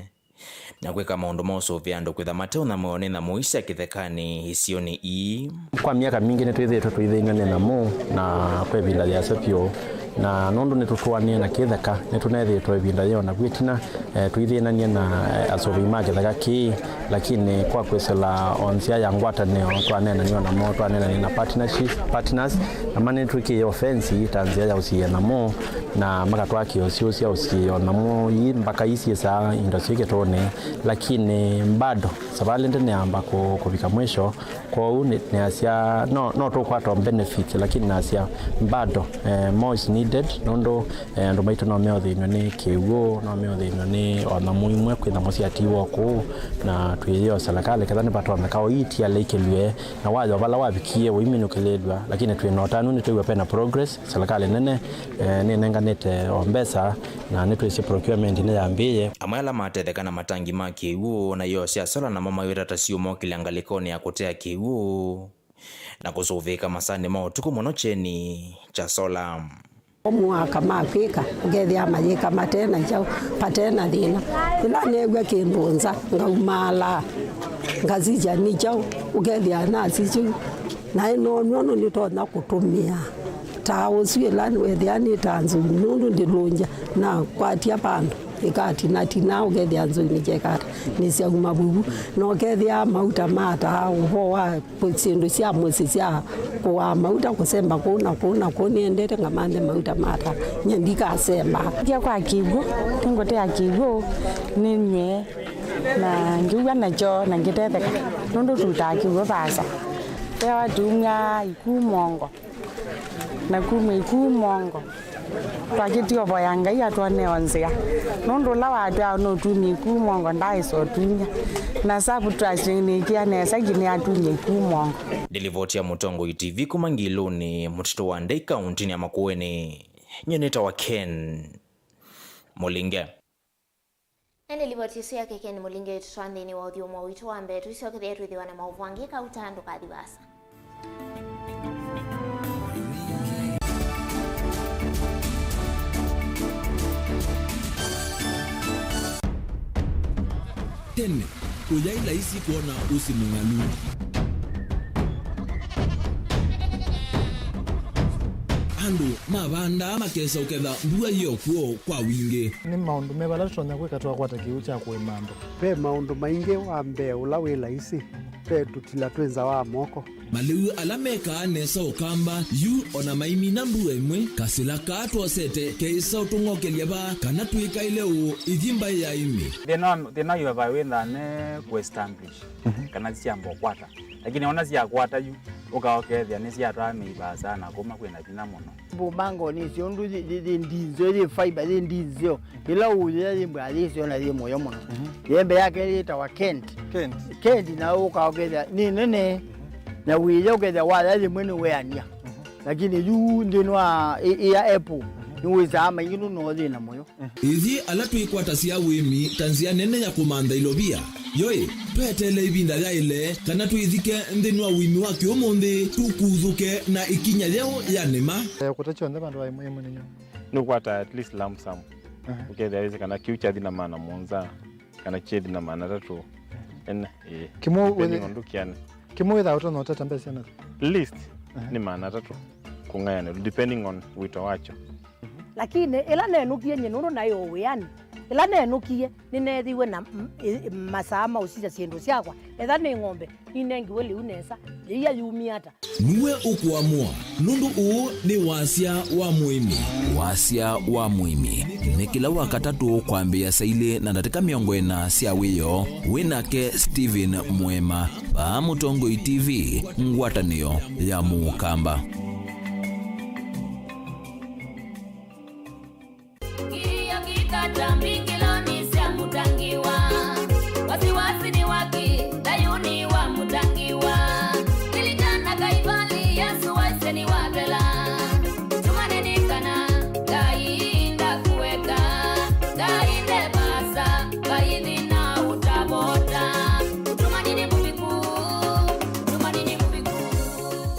na kwĩka maũndũ ma ũsũvĩa andũ kwĩtha mateũnyamũĩwa nĩ nyamũ ii sya kĩthekanĩ isionĩ ii. Kwa myaka mingĩ nĩtwĩthĩĩtwe tũithĩnw'a nĩ nyamũ, na kwa ĩvinda yĩasa vyũ, na nũndũ nĩtũtũanĩe na kĩtheka, nĩtũneethĩĩtwe ĩvinda yĩona vu ĩtina, eh, tũithĩnanie na, eh, asũvĩi ma kĩtheka kĩĩ, lakini kwa kwĩsĩla o nzĩa ya ngwatanĩo, twaneenaniwa namo, twaneenania na partnership, partners, na manĩtwĩkĩie ofensi ta nzĩa ya ũsiĩĩa nyamũ, na makatwaa kĩosyo sya ũsiĩĩa nyamũ ii mbaka ii syĩsaa indo syĩ kĩtũũnĩ, lakini bado savalĩ ndĩneamba kũ-, kũvika mwisho. Kwoou nĩ-, nĩasya no, no tũkwata o benefits, lakini nasya bado, eh, more is needed, nũndũ, eh, andũ maitũ no meũthĩnw'e nĩ kĩw'ũ, no meũthĩnw'e nĩ o nyamũ imwe, kwĩ nyamũ syatiwa o kũu, na twĩyĩo silikalĩ ketha nĩvatonyeka ũitia laikĩlw'e, na wayo vala wavikie ũiminũkĩlĩlw'a, lakini twĩ na ũtanu nĩtwĩw'a vena progress. Silikalĩ nene, eh, nĩnenganĩte o mbesa, na nĩtwĩsĩ procurement nĩyambĩĩe. Amwe ala matetheka na matangi ma kĩw'ũ na ioo sya sola namo maiweta ta siũmokĩlya ngalĩkonĩ ya kũtea kĩw'ũ na kũsũvĩĩka masaanĩ ma ũtukũ mũno kyeni kya sola. O mwaka makwĩka, ũkethĩa mayĩka mate na kyaũ, mate na thĩna. Yĩla neew'a kĩndũ nza, ngaumaalaa. Ngasisya nĩ kyaũ, ũkethĩa nasisya yu, naĩ nonw'a ũndũ nĩtonya kũtũmĩa taa ũsu ĩla wethĩa nĩ ta nzũi, nũndũ ndĩlũngya nakwatya vandũ ĩkatinatina, ũkethĩa nzũi nĩkyekata nĩsyauma vuvu, na ũkethĩa mauta ma taa, ũvoo wa syĩndũ sya mũsyĩ sya kũaa mauta, kũsemba kũu na kũu na kũu, nĩendete ngamanthe mauta ma taa, nyie ndikasemba. Ndia kwa kĩw'ũ, nĩngũtea kĩw'ũ nĩnyw'e, na ngiw'a nakyo na ngĩtetheka, nũndũ tutaa kĩw'ũ vaasa. Vewa tumya ikuu mongo, na kumya ikuu mongo. Twakĩtie ũvoya Ngai atwonee o nzĩa, nũndũ ũla watwaa nũtumie ikuu mongo ndaaĩsa ũtumya, na savu twasinĩkĩa nesa nginya atumie ikuu mongo. Nĩ livoti ya Mũtongoi T V kuma Ngilũnĩ, mũtitũ wa Ndei, kaũntĩnĩ ya Makueni. Nyie nĩtawa Ken Mũlinge. Ĩndĩ livoti ĩsu yake Ken Mũlinge ĩtũtwaa nthĩnĩ wa ũthyũmũo witũ wa mbee. Tũisyokethya twĩthĩwa na maũvoo angĩ, kauta ndũkathi vaasa. Tene, kũyaĩ laisi kwona ũsĩ mũng'alu. Andũ mavandaa makesa ũketha mbua yĩ o kw'o kwa wingĩ. Nĩ maũndũ meva ala tũtonya kwĩka twakwata kĩw'ũ kya kũĩma andũ? Ve maũndũ maingĩ. Wa mbee ũla wĩ laisi, ve tũtila twĩ nza wa moko. Malĩu ala mekaa nesa ũkamba yu, o na maimina mbua ĩmwe, kasĩla kaa twosete keĩsa ũtũng'okelya vaa, kana twĩkaĩle ũũ ithi mbaĩ ya ĩmĩ. Thĩna wa, thĩna wa highway wĩ nthane kũ establish, mhm, kana syamba ũkwata. Lakini ona syakwata yu, ũka ũkethĩa nĩsyatwaa mĩi vaasa na kũma kwĩna vinya mũno. Mbũmbango nĩ syo ũndũ yĩ, yĩ, yĩ ndinzeo, yĩ fiber, yĩ ndinzeo. Ĩla ũyĩa yĩ mbũya yĩ syo na yĩ mũyo mũno. Mhm. Yembe yake yĩtawa Kent. Kent. Kent na ũka ũkethĩa nĩ nene. Na wĩya ũkethĩa waya yĩmwe nĩ weania. Mhm. Lakini yu nthĩnĩ wa ĩ, ĩ ya apple, mhm, nĩ wĩsaa maingĩ nũno thĩna mũyo. Ĩthi ala twĩkwatasya ũĩmi ta nzĩa nene ya kũmantha ilovia. Yoĩ, tweteele ĩvinda yaĩle kana twĩthike nthĩnĩ wa ũĩmi wa kĩũmũnthĩ, tũkuthũke na ĩkinya yeũ ya nĩma. Eh, kũta kyonthe vandũ va ĩmwe ĩmwe nĩnyo. Nũkwata at least lump sum. Aha. Ũkethĩa wĩsĩ kana kĩu kyathi na maana mũonza, kana kyethi na maana atatũ. Ene, ĩĩ. Kĩmwe depending wĩthĩ-, on ndũkĩane. Kĩmwe wĩthaa ũtonya ũtata mbesa syana? Least, aha, nĩ maana atatũ kũng'ayanĩlwa, depending on wĩto wakyo. Lakini ĩla nenũkie nyie nũndũ naĩ o wĩanĩ, ĩla nenũkie nĩneethiwe na m-, ĩ-, masaa ma ũsisya syĩndũ syakwa, etha nĩ ng'ombe, ninengiwe lĩu nesa, yĩia yumie ata? Nue ũkũamũa, nũndũ ũũ nĩ wasya wa mũĩmi. Wasya wa mũĩmi nĩ kĩla Wakatatũ kwambĩĩa saa ilĩ na ndatĩka mĩongo ĩna sya wĩoo. Wĩ nake Stephen Mwema, vaa Mũtongoi T V, ngwatanĩo ya Mũkamba. Kilio kikata mbingiloni sya Mũtangiwa. Wasiwasi ni waki, thayuni wa Mũtangiwa. Lilikana Kaivali, Yesu waisye nĩwathela. Tumaneni kana Ngai ndakueka, Ngai ndevasa, Ngai thĩna ũtavota. Tumanini mũviku, tumanini mũviku.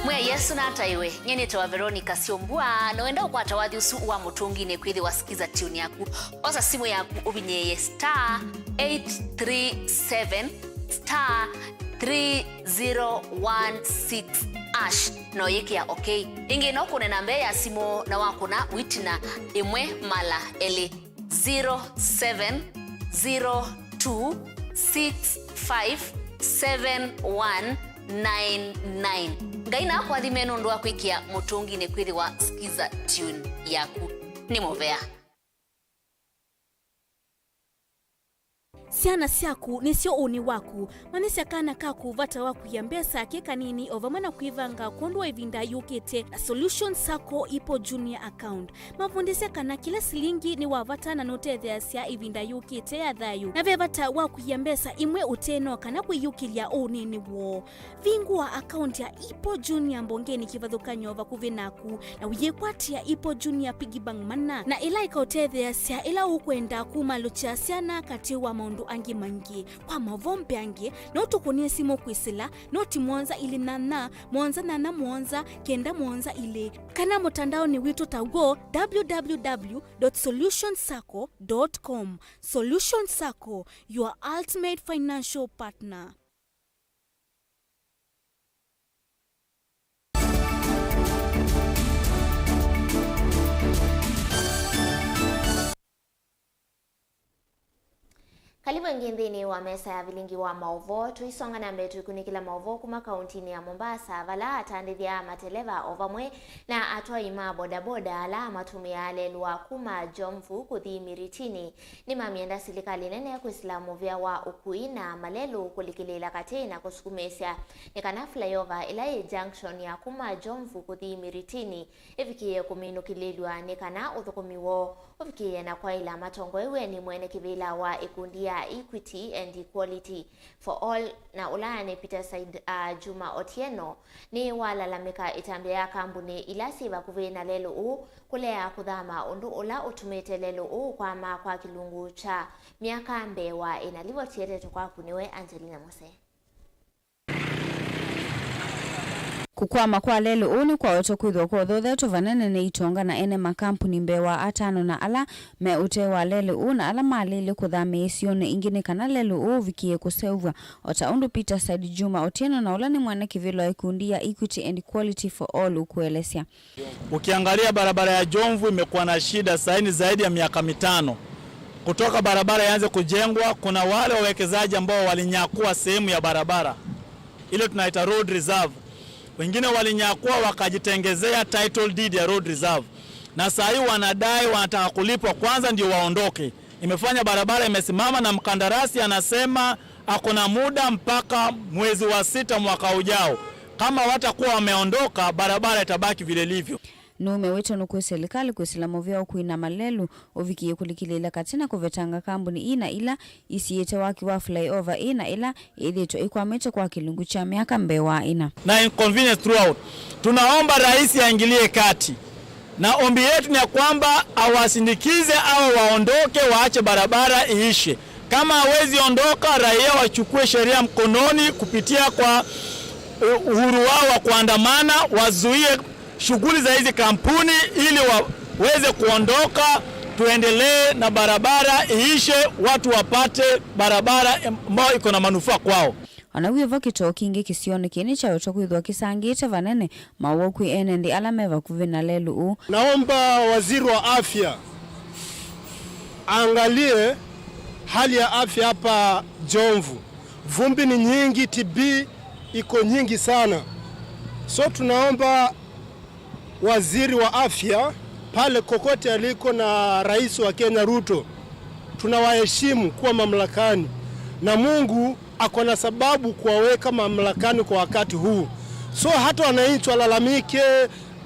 Mwĩa Yesu nataĩwe. Nyie nĩtawa Veronica Syombua, na wenda ũkwata wathi ũsu wa Mũtũnginĩ kwĩthĩwa Skiza Tune yaku. Osa simũ yaku ũvinyĩĩe star eight three seven star three zero one six hash, na ũyĩkĩa okay. Ĩngĩ no kũne namba ya simũ na wakũna wĩtina ĩmwe mala elĩ, zero seven zero two six five seven one nine nine. Ngai nakũathime nũndũ wa kwĩkĩa Mũtũnginĩ kwĩthĩwa Skiza Tune yaku. Nĩ mũvea. Syana syaku nĩsyo ũnĩ waku. Manyĩsya kana kaku vata wa kũia mbesa ke kanini, o vamwe na kwĩvanga kwondũ wa ĩvinda yũkĩte na Solution Sacco Ipo Junior Account. Mavundĩsye kana kĩla silingi nĩ wa vata na nũtetheeasya ĩvinda yũkĩte ya thayũ, na ve vata wa kũia mbesa imwe ũteno kana kwĩyũkĩlya ũnĩnĩ woo. Vingũa akaunti ya Ipo Junior mbongenĩ kĩvathũkany'o vakuvĩ naku, na ũyĩkwatĩa Ipo Junior Piggy Bank mana, na ĩla ĩkaũtetheeasya ĩla ũkwenda kumalũkya syana katĩ wa maũndũ angĩ maingĩ. Kwa maũvoo mbeange, no tũkũnĩe simũ kwĩsĩla noti mũonza ilĩ nyanya, mũonza nyanya mũonza, kenda mũonza ilĩ, kana mũtandaonĩ witũ ta w'o, w w w dot solution sacco dot com. Solution Sacco, your ultimate financial partner. Kalivu ĩngĩ nthĩnĩ wa mesa ya vilingi wa maũvoo, tũisonga na mbee tũikunĩkĩla maũvoo kuma kauntinĩ ya Mombasa, vala atandĩthya a mateleva o vamwe na atwai ma bodaboda ala matũmĩaa lelũ wa kuma Jomvu kũthi Miritini nĩmamyenda silikalĩ nene kwĩsĩla mũvĩa wa ũkui na malelũ kũlikĩlĩĩla katĩ na kũsukumĩĩsya nĩ kana flyover ĩla yĩ junction ya kuma Jomvu kũthi Miritini ĩvikĩĩe kũminũkĩlĩlw'a nĩ kana ũthũkũmi woo ũvikĩĩe na kwaĩla. Matongoew'e nĩ mwene kĩvĩla wa ĩkundi ya Equity and Equality for All, na ũla nĩ Peter Said, uh, Juma Otieno, nĩwalalamĩka ĩtambya ya kambuni ila syĩ vakuvĩ na lelũ ũũ kũlea kũthama, ũndũ ũla ũtumĩte lelũ ũũ kwama kwa kĩlungu kya myaka mbee wa ĩna. Livoti ĩetetwe kwaku nĩwe Angelina Mose. Kũkwama kwa lelũ ũũ nĩkwawetwa kwĩthĩwa kwothoothetwe vanene nĩ itonga na ene makampuni mbee wa atano na ala me ũtee wa lelũ ũũ na ala malĩĩlye kũthamĩa isionĩ ingĩ nĩ kana lelũ ũũ ũvikĩĩe kũseũvw'a, o ta ũndũ Peter Said Juma Otieno na ũla nĩ mwene kĩvĩla wa ĩkundi ya Equity and Equality for All ũkũelesya. Ukiangalia barabara ya Jomvu imekuwa na shida sasa ni zaidi ya miaka mitano. Kutoka barabara ianze kujengwa, kuna wale wawekezaji ambao walinyakua sehemu ya barabara, ile tunaita road reserve. Wengine walinyakua wakajitengezea title deed ya road reserve, na saa hii wanadai wanataka kulipwa kwanza ndio waondoke. Imefanya barabara imesimama, na mkandarasi anasema ako na muda mpaka mwezi wa sita mwaka ujao. Kama watakuwa wameondoka, barabara itabaki vile ilivyo. Nũũmew'ĩte nũkwĩ silikalĩ kwĩsĩla mũvĩa ũkui na malelũ ũvikĩĩe kũlikĩlĩĩla katĩ na kũvetanga kambuni ii na ila isiĩte waki wa flyover ĩĩ na ĩla ĩthĩĩtwe ĩkwamĩte kwa kĩlungu kya myaka mbee wa ĩna. Na inconvenience throughout. Tunaomba rais aingilie kati. Na ombi yetu ni ya kwamba awasindikize au waondoke, waache barabara iishe. Kama hawezi ondoka, raia wachukue sheria mkononi kupitia kwa, uh, uhuru wao wa kuandamana, wazuie shughuli za hizi kampuni ili waweze kuondoka, tuendelee na barabara iishe, watu wapate barabara ambayo iko na manufaa kwao. O na wĩ vo, kĩtoo kingĩ kĩsionĩ kĩĩ nĩkyawetwa kwĩthĩwa kĩsangĩĩte vanene maũwau kwĩ ene nthĩ ala me vakuvĩ na lelũ ũũ. Naomba waziri wa afya aangalie hali ya afya hapa Jomvu. Vumbi ni nyingi, T B iko nyingi sana. So tunaomba waziri wa afya pale kokote aliko na rais wa Kenya Ruto, tunawaheshimu kuwa mamlakani, na Mungu ako na sababu kuwaweka mamlakani kwa wakati huu. So hata wananchi walalamike,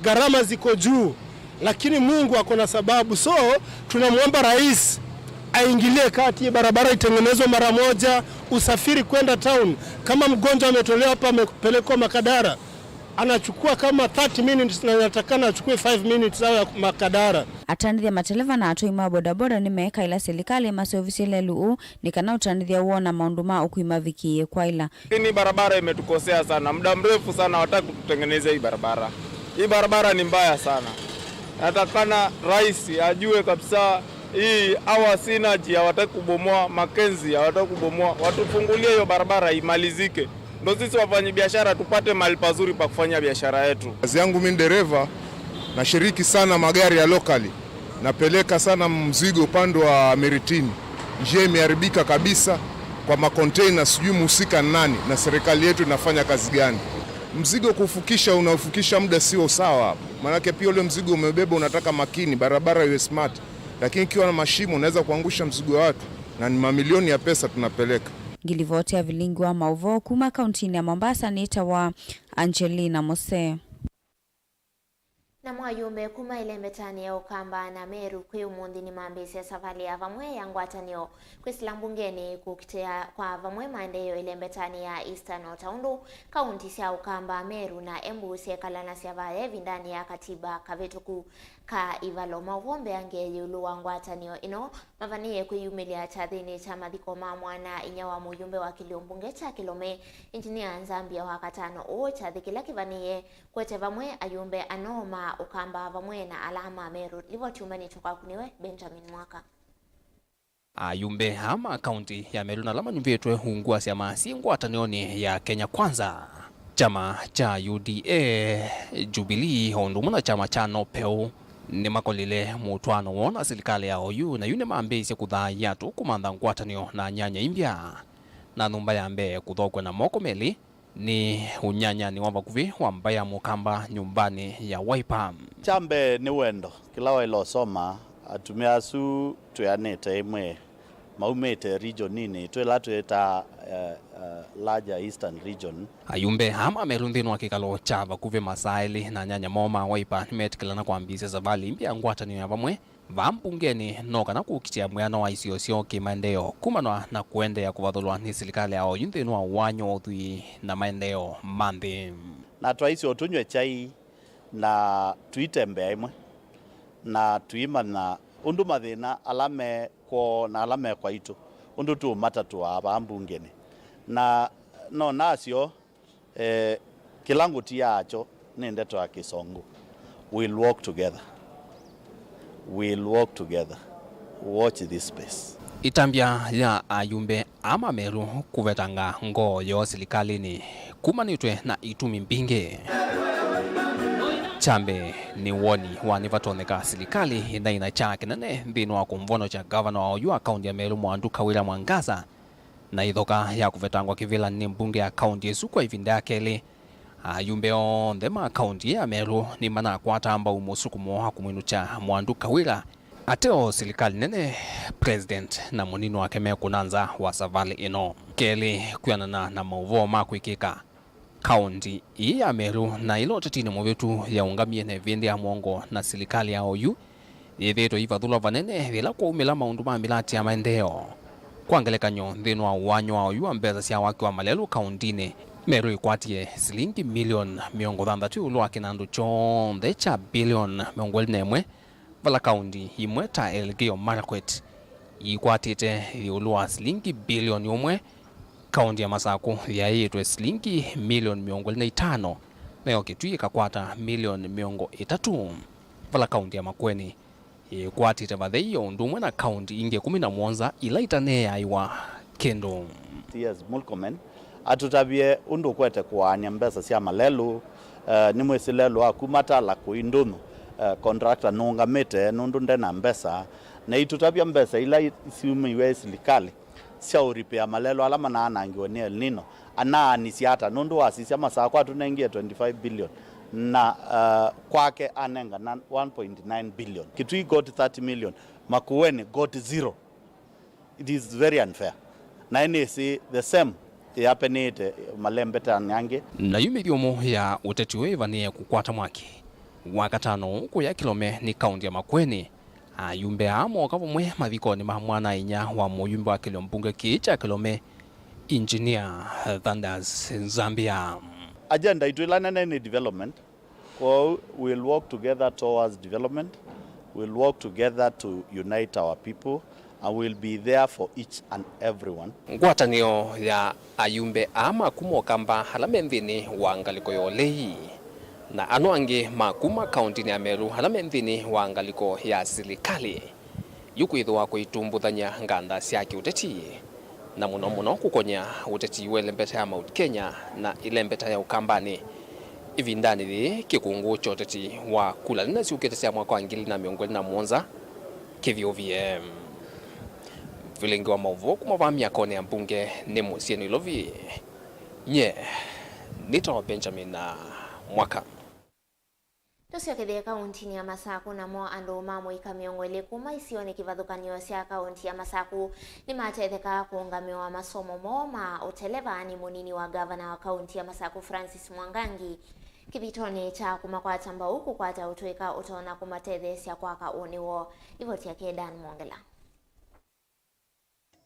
gharama ziko juu, lakini Mungu ako na sababu. So tunamwomba rais aingilie kati, barabara itengenezwe mara moja, usafiri kwenda town. Kama mgonjwa ametolewa hapa, amepelekwa Makadara, anachukua kama thirty minutes na inatakana achukue five minutes au ya Makadara. Atandĩthya mateleva na atwai ma bodaboda nĩmeekaĩla silikalĩ maseũvisye lelũ ũũ nĩ kana ũtandĩthya woo na maũndũ ma ũkui mavikĩĩe kwaĩla. Lakini barabara imetukosea sana, muda mrefu sana hawataki kututengenezea hii barabara. Hii barabara ni mbaya sana. Natakana rais ajue kabisa hii, hawa Synergy hawataki kubomoa, Mackenzie hawataki kubomoa, watufungulie hiyo barabara imalizike. Ndo sisi wafanyi biashara tupate mahali pazuri pa kufanya biashara yetu. Kazi yangu mimi dereva, nashiriki sana magari ya locally. Napeleka sana mzigo upande wa Miritini. Njia imeharibika kabisa kwa macontainer, sijui mhusika ni nani na serikali yetu inafanya kazi gani. Mzigo kufukisha, unaufukisha muda sio sawa hapo. Maanake pia ule mzigo umebeba unataka makini, barabara iwe smart. Lakini ikiwa na mashimo unaweza kuangusha mzigo wa watu na ni mamilioni ya pesa tunapeleka. Ngilivoti ya vilingi wa maũvoo kuma kauntinĩ ya Mombasa nĩtawa Angelina Mose. Namo ayumbe kuma ĩlembetanĩ ya Ũkamba na Meru kwĩ ũmũnthĩ nĩmambĩĩsye savalĩ ya vamwe ya ngwatanĩo kwĩsĩla mbungenĩ kũkitĩa kwa vamwe maendeeo ĩlembetanĩ ya Eastern, o ta ũndũ kaunti sya Ũkamba, Meru na Embu syeekalanasya vaya ĩvindanĩ ya katiba kavĩtũku ka ivalo. Maũvoo mbeange ĩũlũ wa ngwatanĩo ĩno mavanĩĩe kwĩyumĩlya kyathĩnĩ kya mathiko ma mwana-a-inyia wa mũyumbe wa kĩlĩo mbunge kya Kĩlome, Engineer Nzambia wa Katano ũũ, kyathĩ kĩla kĩvanĩĩe kũete vamwe ayumbe anoo ma Ũkamba vamwe na ala ma Meru. Livoti yumanĩtye kwaku nĩwe Benjamin Mwaka. Ayumbe aa ma kaunti ya Meru na ala manyuvĩtwe ungu wa syama syĩ ngwatanĩonĩ ya Kenya Kwanza, kyama kya U D A, Jubilee, o ũndũ ũmwe na kyama kya Nopeu, Nĩmakolile mũtwaano woo na silikalĩ ya oyu, na yu nĩmambĩĩisye kũthaaĩa andũ kũmantha ngwatanĩo na anyanya imbya. Na nyũmba ya mbee kũthokw'a na moko melĩ nĩ ũnyanyanĩ wa vakuvĩ wa mbaĩ ya Mũkamba nyũmbanĩ ya Wiper. Kya mbee nĩ wendo. Kĩla waĩle ũsoma, atumĩa asu twĩanĩte ĩmwe maumĩte regioninĩ twĩla twĩtaa, eh, eh, larger eastern region. Ayumbe aa ma Meru nthĩnĩ wa kĩkalo kya vakuvĩ masaa elĩ na anyanya moo ma Wiper nĩmetĩkĩlana kwambĩĩsya savalĩ mbya ya ngwatanĩo ya vamwe vaa mbungenĩ, no kana kũkitĩa mwĩano wa isio syoo kĩmaendeeo kumana na kũendeea kũvathũlwa nĩ silikalĩ ya oyu nthĩnĩ wa ũwany'o wa ũthwii na maendeeo ma nthĩ. Na twaisye ũtũnyw'e kyai na tũitembea ĩmwe, na tũimanya ũndũ mathĩna ala me kwoo na ala me kwaitũ, ũndũ tũũmatatũaa vaa mbungenĩ. Na no nasyo, eh, kĩla ngũtiaa kyo nĩ ndeto ya Kĩsũngũ, "We'll walk together. We'll walk together. Watch this space." Ĩtambya ya ayumbe aa ma Meru kũvetanga ngoo yoo silikalĩnĩ kumanĩtw'e na itumi mbingĩ. Kya mbee nĩ woni wa nĩvatonyeka silikalĩ ĩnaina kyaa kĩnene nthĩnĩ wa kũmvonokya ngavana wa oyu wa kaunti ya Meru Mwandu Kawira Mwangaza, na ĩthoka ya kũvetangwa kĩvĩlanĩ nĩ mbunge ya kaunti ĩsu kwa ĩvinda ya kelĩ. Ayumbe onthe ma kaunti ya Meru nĩmanakwata mbau mũsukumo wa kũmwinũkya Mwandu Kawira. Ateo silikalĩ nene, president na mũnini wake mekũna nza wa savalĩ ĩno. Kelĩ, kwĩanana na maũvoo ma kwĩkĩka, kaunti ĩĩ ya Meru na ĩla ũtetinĩ mũvĩtu yaũngamie na ĩvĩndĩ ya mũongo na silikalĩ ya oyu yĩthĩĩtwe ivathũlwa vanene yĩla kwaumĩla maũndũ ma mĩlatĩ ya maendeeo. Kwa ngelekany'o, nthĩnĩ wa ũwany'o wa oyu wa mbesa sya waki wa malelũ kauntinĩ, Meru ĩkwatie silingi milioni mĩongo thanthatũ ĩũlũ wa kĩnandũ kyonthe kya bilioni mĩongo ĩlĩ na ĩmwe, vala kaunti imwe ta Elgeyo Marakwet ikwatĩte ĩũlũ wa silingi bilioni ũmwe, kaunti ya Masakũ yaĩĩtwe silingi milioni mĩongo ĩlĩ na itano, nayo Kitui ĩkakwata milioni mĩongo ĩtatũ, vala kaunti ya Makueni ĩkwatĩte vathei o ũndũ ũmwe na kaunti ingĩ ĩkũmi na mũonza ila itaneeaĩwa kĩndũ. T S Murkomen atũtavye ũndũ ũkwete kũaany'a mbesa sya malelũ. Eh, nĩmwĩsĩ lelũ wa kuma Tala kũi Ndũnyũ, eh, contractor nũngamĩte nũndũ nde na mbesa, na itũtavya mbesa ila syumĩiwe ĩ silikalĩ sya ũripĩa malelũ ala manaanangiwe nĩ El Nino, anaanisye ata, nũndũ wasisya Masakũ atũnengie twenty-five billion, na, uh, kwake anengana one point nine billion. Kitui got thirty million, Makueni got zero. It is very unfair. Na nĩsĩ the same ĩapenĩĩte malembetanĩ angĩ. Na yu mĩthyomo ya ũteti ũyũ ĩvanĩe kũkwata mwaki. Wakatano ũũ kũya Kilome nĩ kaunti ya Makueni, ayumbe aa mooka vamwe mathikonĩ ma mwana-a-inyia wa mũyumbe wa kĩlio mbunge kĩĩ kya Kilome, Engineer Thaddeus Nzambia. Agenda itũ ĩla nene nĩ development. Kwoou, we'll walk together towards development, we'll walk together to unite our people, and we'll be there for each and everyone. Ngwatanĩo ya ayumbe aa ma kuma Ũkamba ala me nthĩnĩ wa ngalĩko ya ũlei, na ano angĩ ma kuma kauntinĩ ya Meru ala me nthĩnĩ wa ngalĩko ya silikalĩ, yu kwĩthĩwa kũitumbuthany'a nganda sya kĩũteti, na mũno mũno kũkony'a ũteti wa ĩlembeta ya Mount Kenya na ĩlembeta ya Ũkambanĩ. Ĩvindanĩ yĩĩ, kĩkũngũ kya ũteti wa kula nene syũkĩte sya mwaka wa ngili na mĩongo ĩlĩ na mũonza kĩvyũvie. Vilingi wa maũvoo kuma vaa myakonĩ ya mbunge nĩ mũsyĩ Nairobi. Nye nĩtawa Benjamin Mwaka. Tũsyokethye kauntinĩ ya Masakũ, namo andũ ma mũika mĩongo ĩlĩ kuma isionĩ kĩvathũkany'o sya kaunti ya Masakũ nĩmatetheka kũũngamĩwa masomo moo ma ũteleva nĩ mũnini wa ngavana wa kaunti ya Masakũ, Francis Mwangangi, kĩthitonĩ kya kũmakwata mbau kũkwata ũtũĩka ũtonya kũmatetheesya kwaka ũnĩ woo. Livoti yake Dan Mwongela.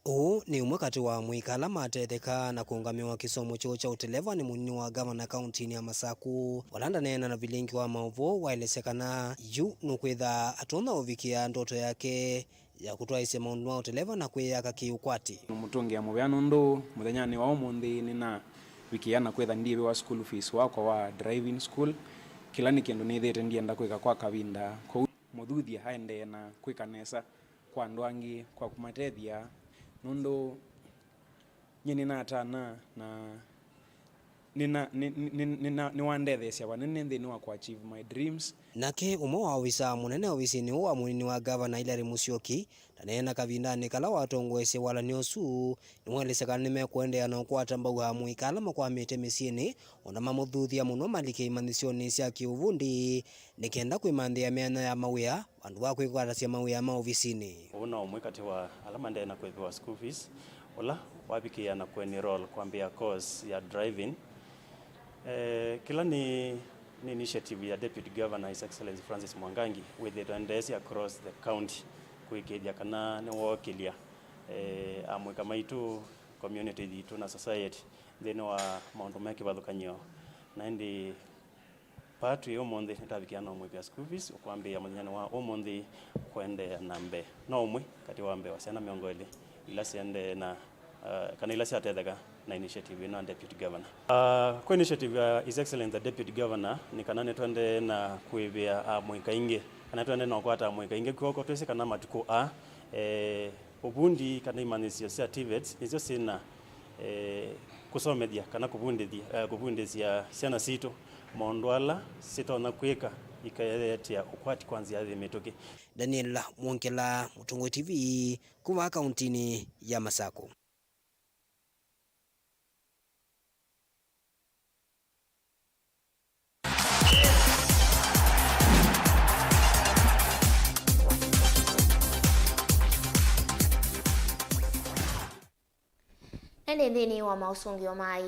Ũũ nĩ ũmwe katĩ wa amũika ala matethekaa na kũũngamĩwa kĩsomo kyoo kya ũteleva nĩ mũnini wa ngavana kauntinĩ ya Masakũ. Vala ndaneena na vilingi wa maũvoo, waelesya kana yu nũkwĩtha atonya ũvikĩa ndoto yake ya kũtwaĩĩsya maũndũ ma ũteleva na kwĩyaka kĩ-ũkwati. Nũmũtũngĩa mũvea nũndũ mũthenyanĩ wa ũmũnthĩ nĩnavikĩa na kwĩtha ndiĩvĩwa school fees wakwa wa driving school. Kĩla nĩ kĩndũ nĩthĩĩte ndienda kwĩka kwa kavinda, kwoou mũthuthya aendee na kwĩka nesa kwa andũ angĩ kwa kũmatethya, nũndũ nyie nĩnatana na nĩna-, nĩ-, nĩ-, nĩ-, nĩna-, nĩwandetheesya vanene nthĩnĩ wa kũachieve my dreams. Nake ũmwe wa ovisaa mũnene ovisinĩ ũũ wa mũnini wa ngavana Hilary Musyoki ndaneena kavindanĩ kala watongoesye walany'o ũsu, nĩwaelesya kana nĩmekũendeea na ũkwata mbau amũika ala makwamĩte mĩsyĩnĩ, o na mamũthuthya mũno malike imanyĩsyonĩ sya kĩũvundi, nĩ kenda kwĩmanthĩa myanya ya mawĩa vandũ va kwĩkwatasya mawĩa ma ovisinĩ. Ũũ no ũmwe katĩ wa ala maendee na kwĩvĩwa school fees, ũla wavikĩĩa na kũenroll kwambĩĩa course ya driving. Eh, kĩla nĩ, nĩ initiative ya Deputy Governor His Excellency Francis Mwangangi wĩthĩĩtwe endeesya across the county kũĩkĩĩthya kana nĩwookĩlya, eh, amũika maitũ, community yitũ na society nthĩnĩ wa maũndũ me kĩvathũkany'o. Na ĩndĩ vaa twĩ ũmũnthĩ nĩtavikĩa na ũmwĩvĩa school fees ũkwambĩĩa mũthenyanĩ wa ũmũnthĩ kũendeea na mbee. No ũmwe katĩ wa mbee wa syana mĩongo ĩlĩ ila siendee na, uh, kana ila syatetheka na initiative ĩno ya Deputy Governor. Uh, kwa initiative ya His Excellency the Deputy Governor nĩ kana nĩtũendee na kũĩvĩa amũika aingĩ, kana nĩtũendee na kũkwata amũika aingĩ kw'oko. Twĩsĩ kana matukũ aa, eh, ũvundi kana imanyĩsyo sya TVETs nĩsyo syĩna, eh, kũsomethya kana kũvundĩthya, eh, kũvundĩsya syana sitũ maũndũ ala sitonya kwĩka ikaetea ũkwati kwa nzĩa yĩ mĩtũkĩ. Daniel Mwongela, Mũtongoi TV, kuma kauntinĩ ya Masakũ. Ĩndĩ nthĩnĩ wa maũsũngĩo ma